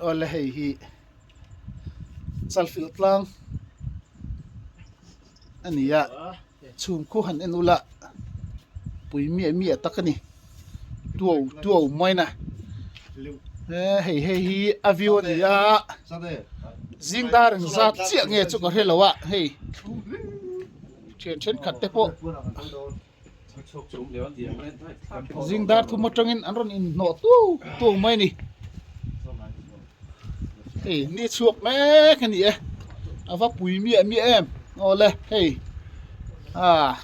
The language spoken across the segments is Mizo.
Awle hei hi chalfilh tlang a ni a chhum khu han en ula pui miah miah tak a ni tuau tuau mai na he hei hei hi a view a ni a zing dar engzat chiah nge chu ka hre lo a hei thian thenkhat te pawh. Zing dar thum atangin an rawn inhnawh tuau tuau mai a ni. Hei ni chhuak mek a ni e a va pui miah miah em aw le hei ah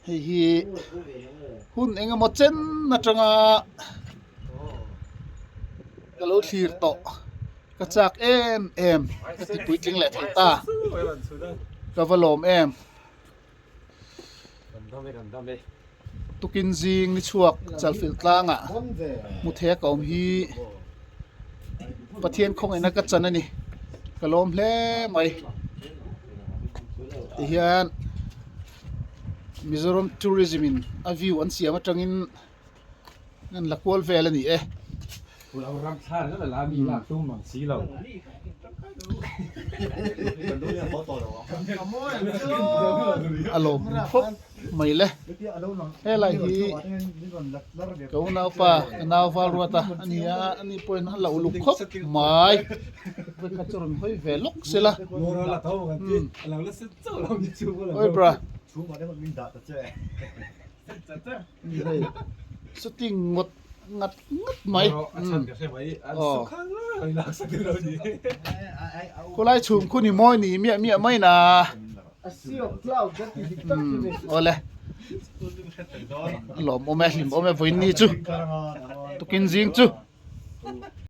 hei hi hun eng emaw chen atanga ka lo thlir tawh ka chak em em ka ti puitling leh thei ta ka va lawm em. Tukin zing ni chhuak chalfilh tlangah hmuthek a awm hi Pathian khawngaihna ka chan a ni ka lawm hle mai tihian Mizoram tourism in a view an siam atangin an la kual vel a ni e. A lawm khawp mai le helai hi ka unaupa ka nau val ruat a a ni a ani pawhin a lo uluk khawp mai vawikhat chu rawn hawi ve lawk sela oi bra. Shooting ngawt ngat ngat mai khulai chhum khu ni mawi ni miah miah mai na awle a lawm awm e hlim awm e vawiin ni chu tukin zing chu.